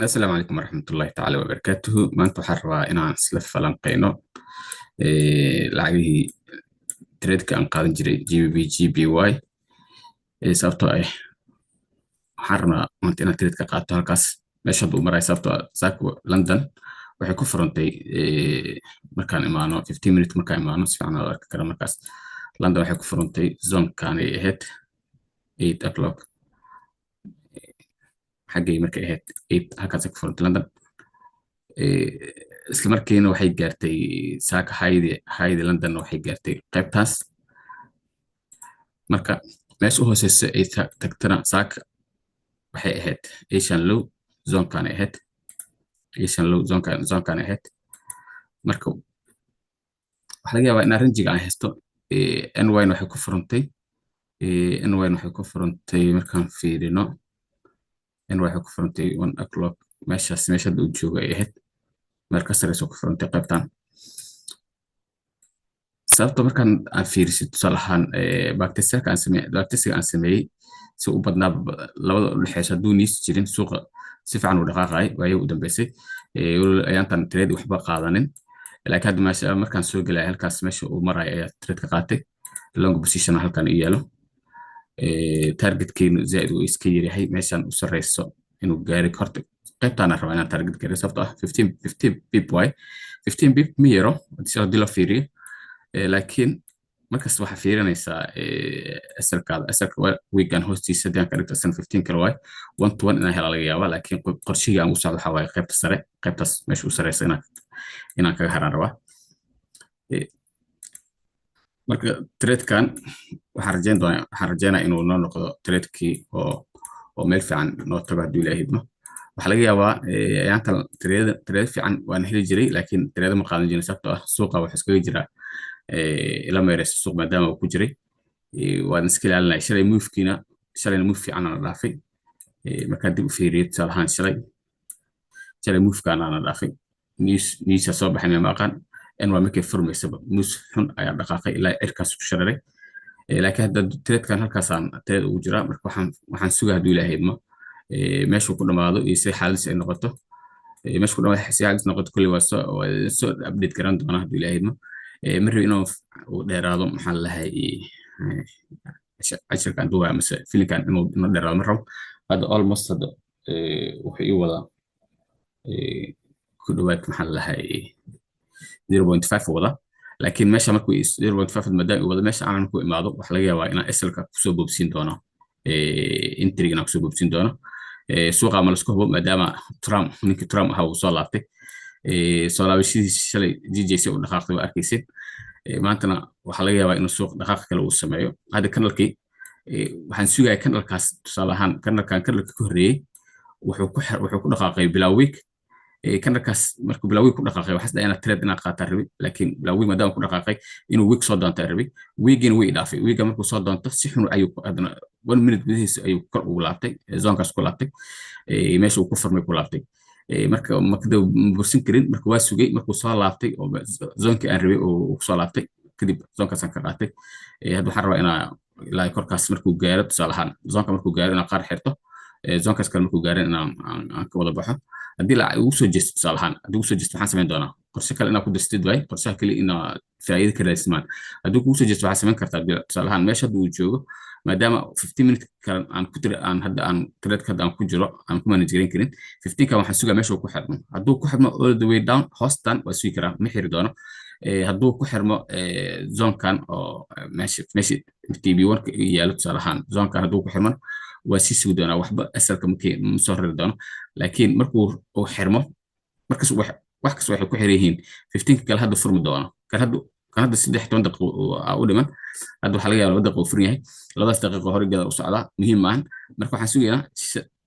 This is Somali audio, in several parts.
Asalaamu calaykum waraxmatullaahi tacaala wabarakaatuhu. Maanta waxaan rabaa inaan isla falanqeyno lacagihii trade-ka aan qaadan jiray, GBP JPY, sababtoo ah waxaan rabnaa maanta inaan trade ka qaato halkaas meesha hadda uu marayo, sababtoo ah saaka London waxay ku furantay markaan imaano 15 minute, markaan imaano si fiican aad arki kara. Markaas London waxay ku furantay zone-kan ay ahayd 8 o'clock xaggay markay ahayd 8, halkaasay ku furantay London. Isla markiina waxay gaartay saaka high-di London, waxay gaartay qaybtaas. Marka meesha u hooseysa ay tagtana saaka waxay ahayd Asian low zone-kan ay ahayd, Asian low zone-kan ay ahayd. Marka waxaa laga yaabaa inaan range-ga aan haysto. NY waxay ku furantay, NY waxay ku furantay, markaan fiirino NY waxay ku furantay 1 o'clock meeshaas, meesha hadda uu joogo ay ahayd, meel ka sareysa ku furantay qaybtan. Sababta markaan aan fiirisid, tusaale ahaan, backtest-ka aan sameeyey si u badnaa labada u dhexeysa, hadduu news jirin suuqa si fiican uu dhaqaaqay waayay u dambeysay. Weliba ayaantan trade waxba qaadanin, laakiin hadda meesha markaan soo gelay halkaas meesha uu marayo ayaa trade ka qaatay. Long position halkan ii yaalo. Targetkeenu zaaid uu iska yaryahay, meeshan u sareyso inuu gaari horta qaybtaana rabaa inaan target gaari, sababtoo ah 15 pip waay. 15 pip ma yaro haddii loo fiiriyo, laakiin markasta waxaa fiirinaysaa SL-kaada. SL-ka wick-gan hoostiisa haddii aan ka dhigto asana 15 kale waay, one to one inaan helaa laga yaabaa, laakiin qorshihii aan u socdo waxaa waaye qaybta sare, qaybtaas meesha u sareysa inaan kaga haraan rabaa. Marka tradekan waxaan rajeynaya inuu noo noqdo tradekii oo meel fiican noo tago hadduu Ilaahay idmo. Waxaa laga yaabaa ayaantan trade fiican waan heli jiray, laakiin trade ma qaadan jirin, sababtoo ah suuqa wuxuu iskaga jiraa ila meereysa suuq maadaama uu ku jiray, waan iska ilaalinaya. Shalay move-kiina, shalayna move fiican ana dhaafay. Markaan dib u fiiriyay, tusaale ahaan, shalay move-kaan ana dhaafay. News-a soo baxay ma aqaan in waa markay furmaysaba news xun ayaa dhaqaaqay ilaa cirkaas ku shararay. Laakiin hadda tradekan halkaasaan trade ugu jiraa. Marka waxaan sugaa hadduu Ilaahay idmo meeshuu ku dhamaado iyo sida xaaladdiisa ay noqoto. Meesha ku dhamaado, si xaaladdiisa noqoto, kulli waa soo update garan doonaa hadduu Ilaahay idmo. Ma rabi inuu uu dheeraado, maxaa la lahay, cashirkan duubaya mise filimkan inuu dheeraado ma rabo. Hadda almost hadda wuxuu ii wadaa ku dhawaad, maxaa la lahay, 0.5 wada, laakiin meesha markuu 0.5 maadaama uu wado, meesha aan ku imaado waxa laga yaabaa inaan SL-ka kusoo boobsiin doono, entry inaan kusoo boobsiin doono. Suuqa ma lasku hubo, maadaama Trump, ninkii Trump ahaa, uu soo laabtay. Soo laabashadiisa shalay GJC u dhaqaaqday waa arkayseen. Maantana waxaa laga yaabaa inuu suuq dhaqaaq kale uu sameeyo. Hadda candle-kii waxaan sugaya candle-kaas, tusaale ahaan candle-kan, candle-ka ka horreeyey wuxuu ku dhaqaaqay bilaa wick. Candle-kaas markuu bilaa wick ku dhaqaaqay, waxaas dhahay inaad trade inaad qaataa rabi, laakiin bilaa wick maadaama ku dhaqaaqay inuu wick soo doontaa rabi. Wick-gina way dhaafay. Wick-ga markuu soo doonto si xun ayuu haddana one minute gudihiisa ayuu kor ugu laabtay, zone-kaas ku laabtay, meesha uu ku furmay ku laabtay. Marka makada ma bursin karin. Marka waa sugay markuu soo laabtay oo zone-kii aan rabay uu kusoo laabtay, kadib zone-kaasaan ka qaatay. Hadda waxaan rabaa inaa ilaa korkaas markuu gaaro, tusaale ahaan zone-ka markuu gaaro, inaan qaar xirto, zone-kaas kale markuu gaaro inaan aan ka wada baxo. Haddii la ugu soo jeesto, tusaale ahaan haddii ugu soo jeesto, waxaan samayn doonaa qorshe kale inaad ku darstid waay. Qorshaha kale inaa faa'iido ka raadsimaan haddii kugu soo jeesto, waxaad samayn kartaa, tusaale ahaan meesha hadda uu joogo, maadaama 15 minute kale aan ku tiri aan hadda aan trade hadda aan ku jiro aan ku manage garan karin 15 kan, waxaan sugaa meesha uu ku xirmo. Hadduu ku xirmo all the way down hoostan, waa sugi karaa, ma xiri doono. Hadduu ku xirmo zone-kan oo meesha TP1 ka yaalo, tusaale ahaan zone-kan hadduu ku xirmo, waa sii sugi doonaa, waxba SL-ka markii ma soo rari doono. Laakiin markuu uu xirmo, markas wax kasta waxay ku xiran yihiin 15 kale hadda furmi doono. Kan hadda 13 daqiiqo u dhiman, hadda waxaa laga yaabaa 2 daqiiqo uu furan yahay. Labadaas daqiiqo hore gadaal u socdaa muhiim maahan. Marka waxaan sugaynaa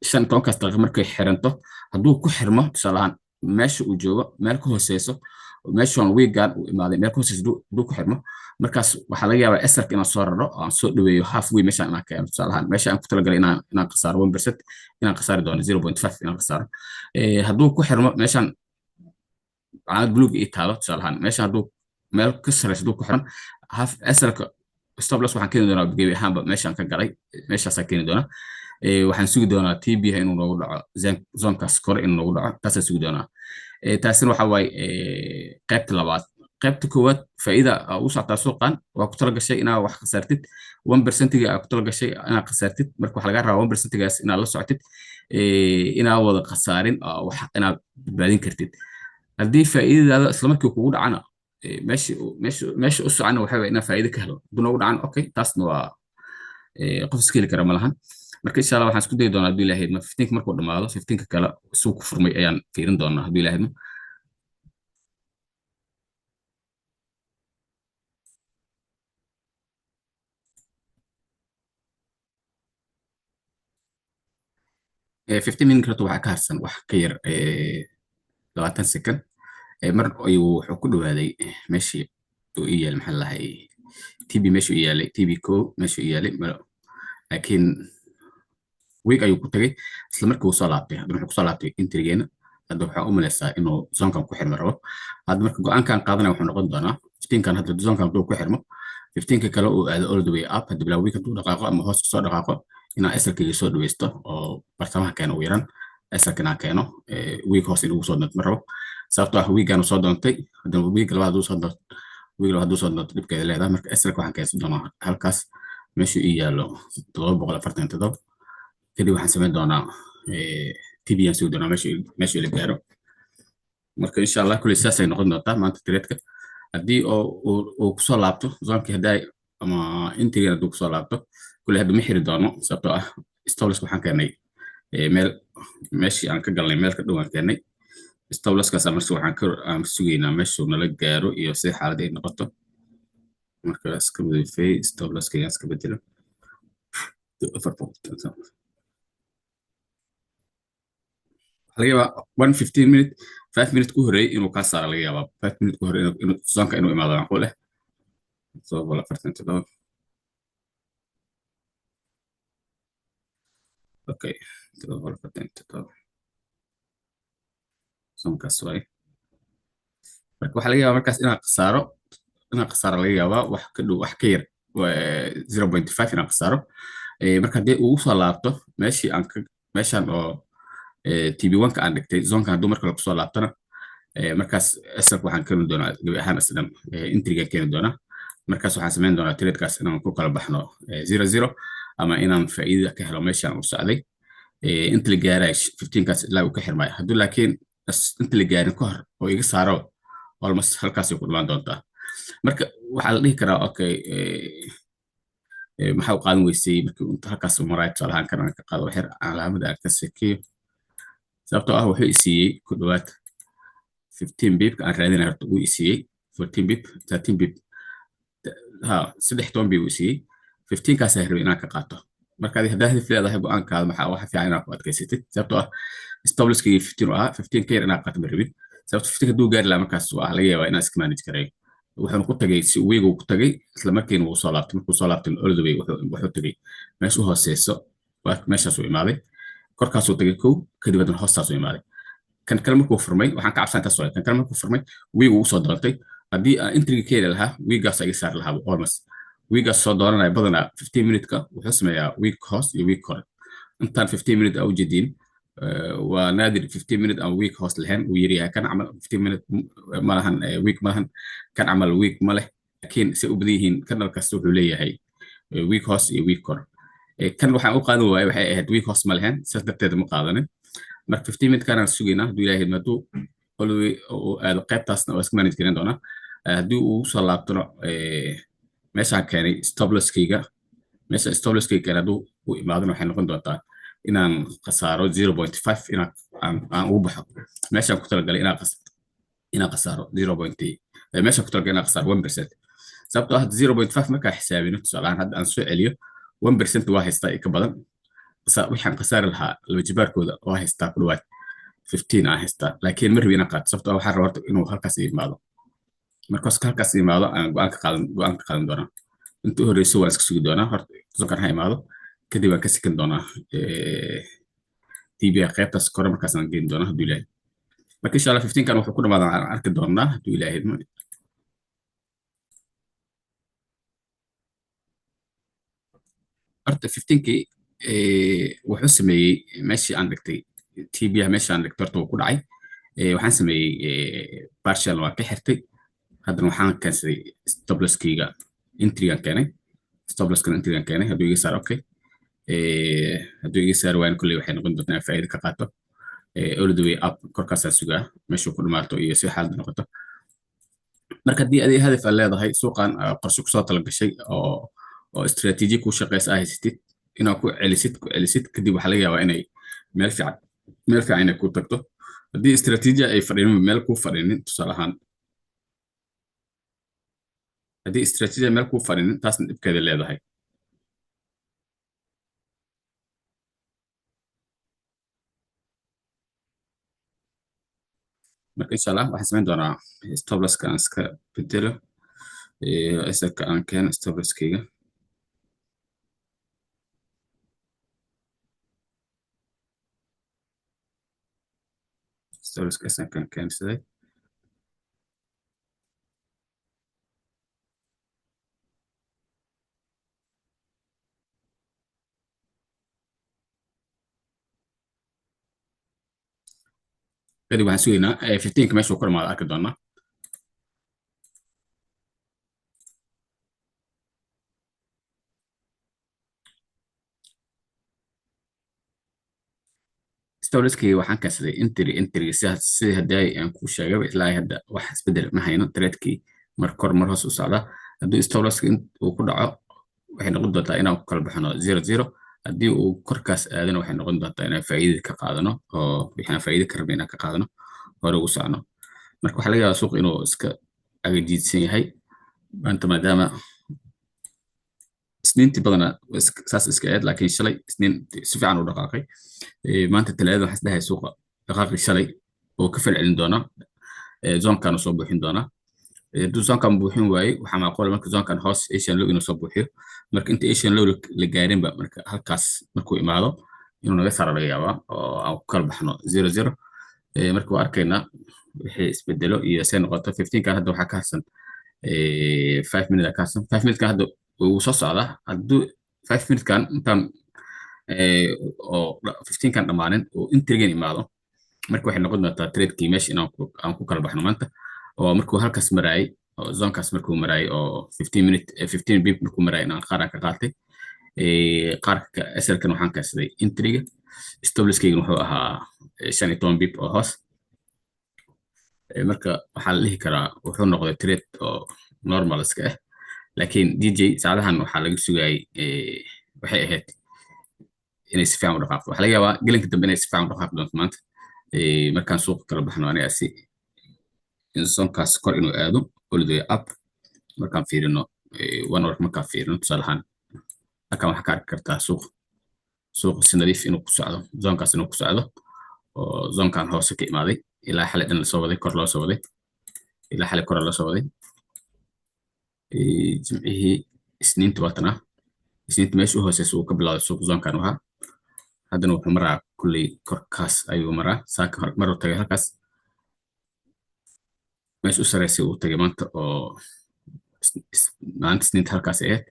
15-kaas daqiiqo markay xiranto. Hadduu ku xirmo, tusaale ahaan, meesha uu joogo meel ka hooseyso, meeshan wick-gan uu imaaday meel ka hooseyso hadduu ku xirmo, markaas waxaa laga yaabaa SL-ka inaan soo raro oo aan soo dhaweeyo halfway meeshaan inaan keeno. Tusaale ahaan meesha aan ku talagalay inaan khasaaro 1%, inaan khasaari doono 0.5 inaan khasaaro. Hadduu ku xirmo meeshaan calaamad buluug ii taalo, tusaale ahaan meesha hadduu meel ka sareyso hadduu ku xiran, half SL-ka stop loss waxaan keeni doonaa gebi ahaanba meeshaan ka galay, meeshaasaan keeni doonaa. Waxaan sugi doonaa TP inuu noogu dhaco zonekaas kore inuu noogu dhaco, taasaan sugi doonaa. Taasina waxa waaye qaybta labaad. Qaybta koowaad faa'iida aa u socotaa suuqan waa ku talagashay inaad wax khasaartid, 1%-ga aa ku talagashay inaad khasaartid. Marka waxaa lagaa rabaa 1%-gaas inaad la socotid, inaad wada khasaarin, wax inaad badbaadin kartid. Haddii faa'iidadaada isla markii kugu dhacana, meesha u socona waxa waaye inaad faa'iido ka helo. Hadduu noogu dhacan, okay, taasna waa qof iska heli kara ma lahan. Marka insha Allah waxaan isku dayi doonaa hadduu Ilaahay idmo 15 markuu dhamaado, 15 kale suu ku furmay ayaan fiirin doonaa hadduu Ilaahay idmo. 15 minute horta waxaa ka harsan wax ka yar 20 second. Mar ayuu wuxuu ku dhawaaday meeshii uu ii yaalay, maxaa la lahay, TP meeshuu ii yaalay, TP ko meeshuu ii yaalay, laakiin wick ayuu ku tagay, isla markii uu soo laabtay. Haddana wuxuu kusoo laabtay entrygeena. Hadda waxaa u malaysaa inuu zonekan ku xirmi rabo. Hadda marka go-aankan qaadanaya wuxuu noqon doonaa 15kan. Hadda zonekan hadduu ku xirmo, 15ka kale uu aado all the way up, hadda bilaa wick hadduu dhaqaaqo ama hoos kasoo dhaqaaqo, inaan SL-kayga soo dhaweysto oo bartamaha keeno ugu yaraan SL-kan aan keeno. Wick hoos inuu soo doonto ma rabo, sababtoo ah wickgan uu soo doontay, haddana wick labaad hadduu soo doonto, wick labaad hadduu soo doonto dhibkeeda leedahay. Marka SL-ka waxaan keensan doonaa halkaas meeshuu ii yaallo 747. Kadib waxaan samayn doonaa TP aan sugi doonaa meesha ila gaaro. Marka insha Allah kuley sidaasay noqon doontaa maanta tradeka. Haddii oo uu kusoo laabto zonekii hadii ama entrygan hadduu kusoo laabto, kuley hadda ma xiri doono, sababtoo ah stop loss waxaan keenay meel meeshii aan ka galnay meel ka dhow aan keenay stop losskaas. Marka waxaan ka aan sugaynaa meeshuu nala gaaro iyo sida xaaladda ay noqoto. Marka iska modify stop losskaygaan iska bedelo 4. Waxaa laga yaabaa 1 15 minute, 5 minute ku horreeyay inuu kaa saaro. Laga yaabaa 5 minute ku horreeyay inuu zoneka inuu imaado macquul ah 747. Okay, 747 zonekaas waay. Marka waxaa laga yaabaa markaas inaan khasaaro laga yaabaa wax ka dhow, wax ka yar 0.5 inaan khasaaro. Marka haddii uu soo laabto meeshii aan ka meeshan oo TP1 ka aan dhigtay, zonekan hadduu mar kale kusoo laabtana, markaas SL-ka waxaan keeni doonaa gebi ahaan isdhan entrygan keeni doonaa. Markaas waxaan samayn doonaa tradekaas inaan ku kala baxno 0-0 ama inaan faa'iida ka helo meeshaan u socday inta la gaaray 15kaas ilaa uu ka xirmaayo. Hadduu laakiin inta la gaarin ka hor oo iga saaro, almost halkaasay ku dhamaan doontaa. Marka waxaa la dhihi karaa, okay, maxaa u qaadan weysay markii inta halkaas u marayo? Tusaale ahaan kan aan ka qaado waxyar calaamada aan ka sekiyo, sababtoo ah wuxuu i siiyey ku dhawaad 15 pipka aan raadinay. Horta wuu i siiyey 14 pip, 13 pip, ha, 13 pip uu i siiyey. 15 kaas rabay inaan ka qaato. Marka adi haddaa hadaf leedahay, go-aankaada maxaa waxa fiican inaad ku adkaysatid, sababtoo ah stop losskayga 15 u ahaa. 15 ka yar inaad qaato ma rabin, sababto 15 hadduu gaari lahaa markaas waa laga yaabaa inaan iska manage karayo. Wuxuuna ku tagay si wick uu ku tagay, isla markiina wuu soo laabtay. Markuu soo laabtay all the way wuxuu tagay meesha u hooseyso, waa meeshaasuu imaaday. Korkaasuu tagay kow, kadib haddana hoostaasuu imaaday. Kan kale markuu furmay waxaan ka cabsan intaas waay. Kan kale markuu furmay wick uu usoo doontay. Haddii aan entryga ka heli lahaa, wickgaas iga saari lahaa almost. Wickgaas soo dooranaya badanaa 15 minute-ka wuxuu sameeyaa wick hoos iyo wick kore. Intaan 15 minute aa ujeediin waa naadir 15 minute aan wick hoos lahayn, uu yaryahay. Kan camal 15 minute ma lahan wick ma lahan, kan camal wick ma leh, laakiin say u badan yihiin candle kasta wuxuu leeyahay wick hoos iyo wick kore. Kan waxaan u qaadan waayay waxay ahayd wick hoos ma lahayn, sidaas darteed ma qaadanin. Marka 15 minute kanaan sugaynaa hadduu Ilaahay idmo. Hadduu all the way uu aado qaybtaasna waa iska manage garan doonaa. Haddii uu soo laabtona meeshaan keenay stop losskayga, meesha stop losskayga keenay hadduu u imaadona, waxay noqon doontaa inaan khasaaro 0.5, inaan aan ugu baxo meeshaan ku talagalay inaan khasaaro 0. Meeshaan ku talagalay inaan khasaaro 1%, sababtoo ah 0.5 markaa xisaabino, tusaale ahaan hadda aan soo celiyo, 1% waa haystaa iyo ka badan. Waxaan khasaari lahaa laba jibaarkooda waa haystaa, ku dhawaad 15 aan haystaa, laakiin ma rabi inaan qaato, sababtoo ah waxaan rabaa horta inuu halkaas imaado. Markaas halkaas imaado aan go-aan ka qaadan doonaa. Inta u horeyso waan iska sugi doonaa. Horta zonekan ha imaado, kadib waan ka sikan doonaa TP qaybtaas kore, markaas aan geyn doonaa hadduu Ilaahay. Marka insha Allah 15 kan wuxuu ku dhamaada aan arki doonaa hadduu Ilaahay idmo. Horta 15kii Wuxuu sameeyey meeshii aan dhigtay TP-ha, meeshii aan dhigtay horta wuu ku dhacay. Waxaan sameeyey partial waa ka xirtay. Haddana waxaan keensaday stop loss-kayga, entry-gan keenay, stop loss-kana entry-gan keenay. Hadduu iga saaro, okay. Hadduu iga saaro waayna, kolley waxay noqon doontaa inaan faa'iido ka qaato. All the way up korkaasaa sugaa meeshuu ku dhamaato iyo si xaaladdu noqoto. Marka haddii adiga hadaf aad leedahay, suuqan qorshe kusoo talagashay oo istiraatiiji ku shaqeysa aa haysatid, inaad ku celisid, ku celisid, kadib waxaa laga yaabaa inay meel fiican inay ku tagto. Haddii istiraatiiji ay fadhinin, meel ku fadhinin, tusaale ahaan haddii istiraatiiji meel ku fadhinin, taasna dhibkeeda leedahay. Marka insha Allah waxaan samayn doonaa stop loss-ka aan iska bedelo, SL-ka aan keeno stop loss-kayga. Stop loss-ka SL-ka aan keensaday. Kadib waxaan sugaynaa 15-ka meeshuu ku dhamaado, arki doonaa. Stop loss-kayga waxaan keensaday entry. Sida hadii aan kuu sheegay, ilaa hadda wax isbedel ma hayno. Trade-kii mar kor mar hoos u socda. Haddii stop loss-ka uu ku dhaco, waxay noqon doontaa inaan ku kala baxno 0-0. Haddii uu korkaas aadana, waxay noqon doontaa inaan faa'iidada ka qaadano oo wixii aan faa'iido ka rabnay inaan ka qaadano, hore ugu socno. Marka waxaa laga yaabaa suuqa inuu iska agajiidsan yahay maanta, maadaama Isniintii badanaa saas iska ahayd, laakiin shalay Isniin si fiican u dhaqaaqay. Maanta Talaadada waxaan isdhahay suuqa dhaqaaqi shalay oo ka falcelin doona, zone-kan uu soo buuxin doonaa. Hadduu zone-kan buuxin waaye, waxaa macquul ah marka zone-kan hoos Asian low inuu soo buuxiyo. Marka inta Asian low la gaarinba, marka halkaas markuu imaado inuu naga saaro laga yaabaa oo aan ku kala baxno 0-0. Marka waa arkaynaa wixii isbedelo iyo see noqoto 15-kan. Hadda waxaa ka harsan 5 minute ka harsan. 5 minute-kan hadda wuu soo socdaa. Hadduu 5 minute-kan intaan oo 15-kan dhammaanin oo entry-gan imaado, marka waxay noqon doontaa trade-kii meesha inaan ku kala baxno maanta, oo markuu halkaas maraayay oo zone-kaas markuu maraayay oo 15 minute, 15 pip markuu maraayay inaan qaar aan ka qaatay. Qaarka SL-kan waxaan keensaday entry-ga. Stop loss-kaygana wuxuu ahaa 15 pip oo hoos. Marka waxaa la dhihi karaa wuxuu noqday trade oo normal iska ah, laakiin GJ saacadahan waxaa laga sugayay waxay ahayd inay si fiican u dhaqaaqdo. Waxaa laga yaabaa gelinka dambe inay si fiican u dhaqaaqi doonto maanta. Markaan suuqa kala baxno, aniga si in zone-kaas kor inuu aado all the way up. Markaan fiirino 1 hour, markaan fiirino, tusaale ahaan halkan waxaa ka arki kartaa suuq si nadiif inuu ku socdo, zone-kaas inuu ku socdo oo zone-kan hoose ka imaaday ilaa xalay dhan lasoo waday, kor loo soo waday, ilaa xalay kor loo soo waday. Jimcihii, Isniinta waatana, Isniinta meesha u hooseysa uu ka bilowday suuq zone-kan ahaa. Haddana wuxuu maraa kulley korkaas ayuu maraa. Saaka maruu tagay halkaas meesha u sareysay uu tagay maanta oo maalinta Isniinta halkaas ay ahayd.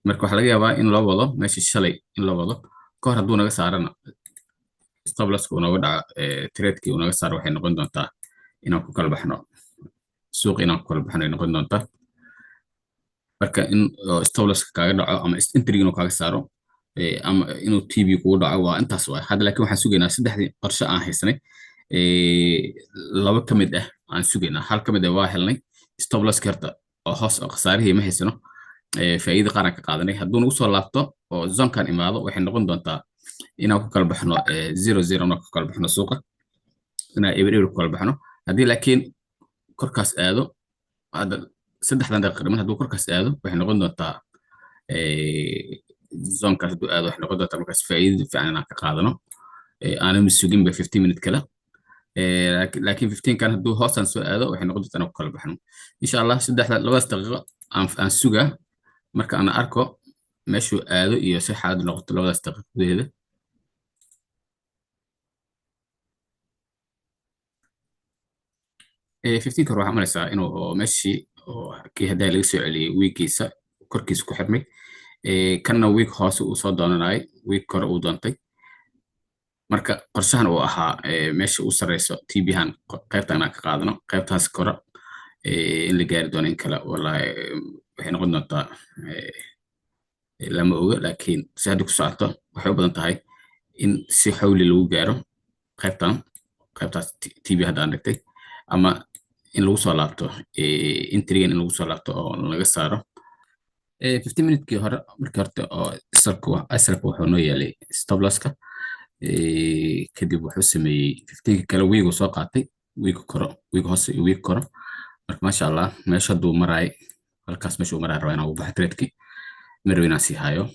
Marka waxaa laga yaabaa in loo wado meeshii shalay, in loo wado ka hor. Hadduu naga saarana, stop loss-ka uu nooga dhaco, trade-kii uu naga saaro, waxay noqon doontaa inaan ku kala baxno suuq, inaan ku kala baxno ay noqon doontaa. Marka in stop loss-ka kaaga dhaco ama entry inuu kaaga saaro ama inuu TP kugu dhaco, waa intaas waay hadda. Laakiin waxaan sugaynaa saddexdii qorshe aan haysanay, laba ka mid ah aan sugaynaa. Hal ka mid ah waa helnay, stop loss-ka horta oo hoos oo khasaarihii ma haysano, faa'iido qaar aan ka qaadanay. Hadduu nagu soo laabto oo zone-kan imaado, waxay noqon doontaa inaan ku kala baxno 0-0, inaan ku kala baxno suuqa, inaan eber eber ku kala baxno. Haddii laakiin korkaas aado, hadda 3-dan daqiiqo dhiman, hadduu korkaas aado, waxay noqon doontaa zone-kaas hadduu aado, waxay noqon doontaa markaas faa'iido fiican inaan ka qaadano, aanan suginba 15 minute kale. Laakiin 15 kan hadduu hoosaan soo aado, waxay noqon doontaa inaan ku kala baxno, insha Allah. Saddexda labadaas daqiiqo aan sugaa, marka aan arko meeshuu aado iyo si xaaladdu noqoto labadaas daqiiqo gudaheeda. 15 kor waxaa umalaysaa inuu oo meeshii oo kii haddaa laga soo celiyey wiigiisa korkiisa ku xirmay. Kanna wick hoose uu soo doonanayay, wick kore uu doontay. Marka qorshahan uu ahaa meesha u sareyso TP-han qaybta inaan ka qaadano, qaybtaas kore in la gaari doono in kale, wallahi waxay noqon doontaa lama oga. Laakiin si hadda ku socoto, waxay u badan tahay in si xawli lagu gaaro qaybtan, qaybtaas TP hadda aan dhigtay, ama in lagu soo laabto entry-gan, in lagu soo laabto oo laga saaro. 15 minute-kii hore, markii horte oo asalka wuxuu noo yeelay stop loss-ka. Kadib wuxuu sameeyey 15 kale, wick-uu soo qaatay, wick koro, wick hoose iyo wick koro. Marka maasha Allah, meesha hadduu maraay, halkaas meesha uu maraay rabaa inaan ugu baxo trade-kii, ma rabo inaan sii hayo.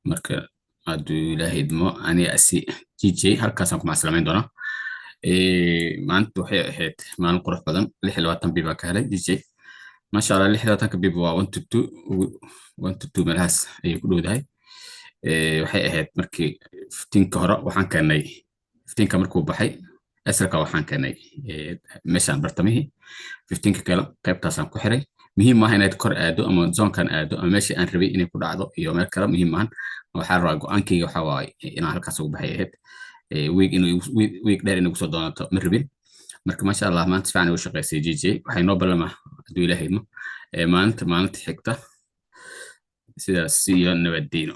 Marka hadduu Ilaahay idmo, aniga asi GJ halkaasaan ku macsalamayn doonaa. Maanta waxay ahayd maalin qurux badan. 26 pip baa ka helay GJ, maasha Allah. 26-ka pip waa 1 to 2, 1 to 2 meelahaas ayay ku dhowdahay. Waxay ahayd markii 15-ka hore waxaan keenay, 15-ka markuu baxay asalka waxaan keenay meeshaan bartamihii. 15-ka kale qaybtaasaan ku xiray. Muhiim maaha inaad kor aado ama zone-kan aado ama meeshii aan rabay inay ku dhacdo iyo meel kale, muhiim maahan. Waxaa rabaa, go-aankayga waxaa waaye inaan halkaas ugu baxay ahayd. Wick inuu wick dheer inay kusoo doonato ma rabin. Marka maasha Allah, maanta si fiican ay u shaqaysay GJ. Waxay noo ballama, hadduu Ilaahay idmo, maalinta xigta. Sidaas iyo nabaddiino.